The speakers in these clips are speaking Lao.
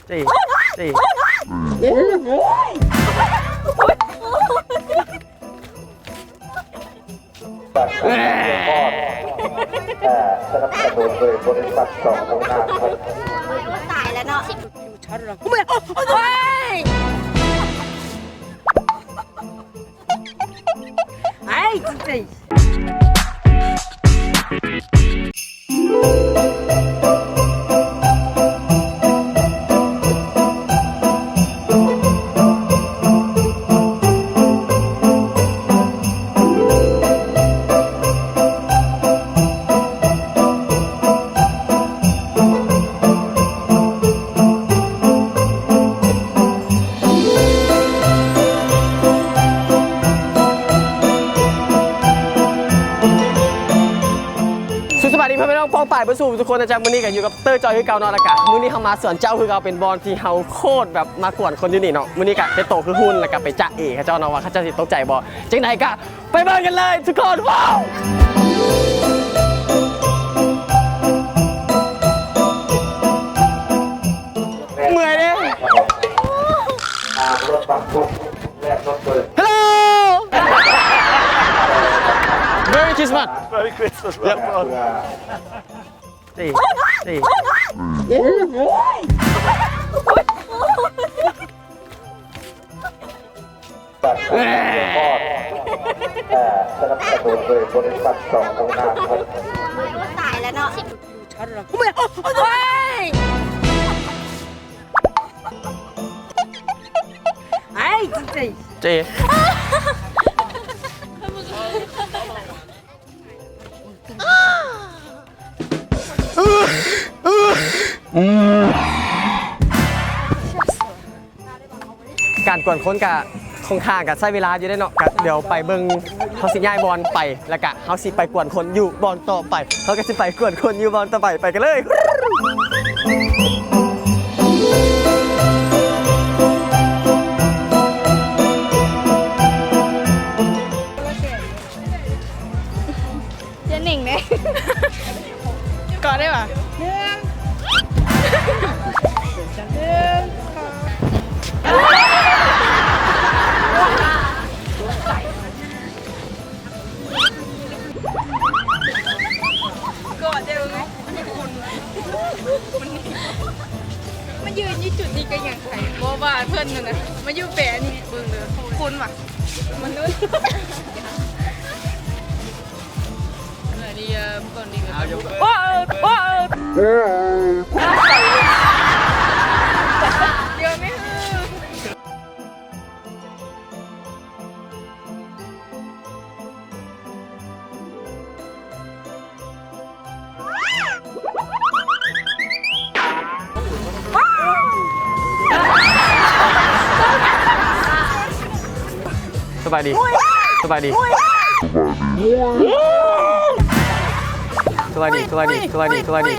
ສີ່ ສີ່ ສະໜັບສະໜູນໂດຍບໍລິສັດສອງມຸງນາມ ຕາຍແລ້ວເນາະ ໂອ້ຍ ໄອ້ ຈິງໆ. ສຸກສະບາຍດີພໍ່ແມ່ພີ່ນ້ອງປ້ອງປາຍເບິດສູ່ທຸກຄົນນະຈ໊ະ. ມື້ນີ້ກໍຢູ່ກັບເຕີຈອຍຄືເກົ່າເນາະ ແລ້ວກະມື້ນີ້ເຮົາມາສວນເຈົ້າຄືເກົ່າ ເປັນບ່ອນທີ່ເຮົາໂຄດແບບມາກວນຄົນຢູ່ນີ້ເນາະ. ມື້ນີ້ກະເຮັດໂຕຄືຫຸ່ນ ແລ້ວກະໄປຈະເອເຂົາເຈົ້າເນາະ ວ່າເຂົາເຈົ້າຊິຕົກໃຈບໍ່. ຈັ່ງໃດກະ ໄປເບິ່ງກັນເລີຍທຸກຄົນ. ວ້າວ ເມື່ອຍເດ້. ຮາໂລ Merry Christmas. Merry Christmas. Yep. ສີ່ ສີ່ ສະໜັບສະໜູນໂດຍບໍລິສັດສອງມຸງນາມ ຕາຍແລ້ວເນາະ ໂອ້ຍ ໄອ້ ເຈ ເຈ. ການກວນຄົນກະຄ່ອນຂ້າງກະໃຊ້ເວລາຢູ່ເດ້ເນາະ. ກະດຽວໄປເບິ່ງ ເຮົາຊິຍ້າຍບ່ອນໄປ ແລ້ວກະເຮົາຊິໄປກວນຄົນຢູ່ບ່ອນຕໍ່ໄປ. ເຮົາກະຊິໄປກວນຄົນຢູ່ບ່ອນຕໍ່ໄປ. ໄປກັນເລີຍ. ຈະໜິງເດ້ ກອດໄດ້ຫວາ? ໜຶ່ງ ໜຶ່ງ ສອງ ກອດໄດ້ບໍ່? ມາຢືນຢູ່ຈຸດນີ້ກໍຍັງໄດ້ ບໍ່ວ່າເພິ່ນນັ້ນນະ ມາຢູ່ແປນີ້ ເບິ່ງເດີ ຄຸ້ນຫວາ? ມະນຸດ ສະບາຍດີ ສະບາຍດີ ສະບາຍດີ ສະບາຍດີ ສະບາຍດີ ສະບາຍດີ.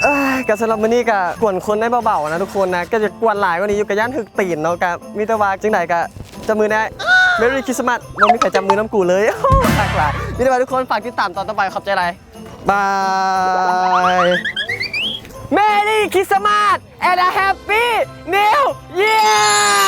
ເອີຍ ກໍສຳລັບມື້ນີ້ກໍກວນຄົນໄດ້ເບົາໆນະທຸກຄົນນະ. ກໍຢາກກວນຫຼາຍກວ່ານີ້ຢູ່ ກໍຢ້ານຖືກຕີນເນາະ. ກໍມີແຕ່ວ່າຈັ່ງໃດກໍຈັບມືແດ່ Merry Christmas. ບໍ່ມີໃຜຈັບມືນຳກູເລີຍ ໂອ້ ຄັກຫຼາຍ. ມີແຕ່ວ່າທຸກຄົນຝາກຕິດຕາມຕອນຕໍ່ໄປ. ຂອບໃຈຫຼາຍ. Bye. Merry Christmas and a Happy New Year.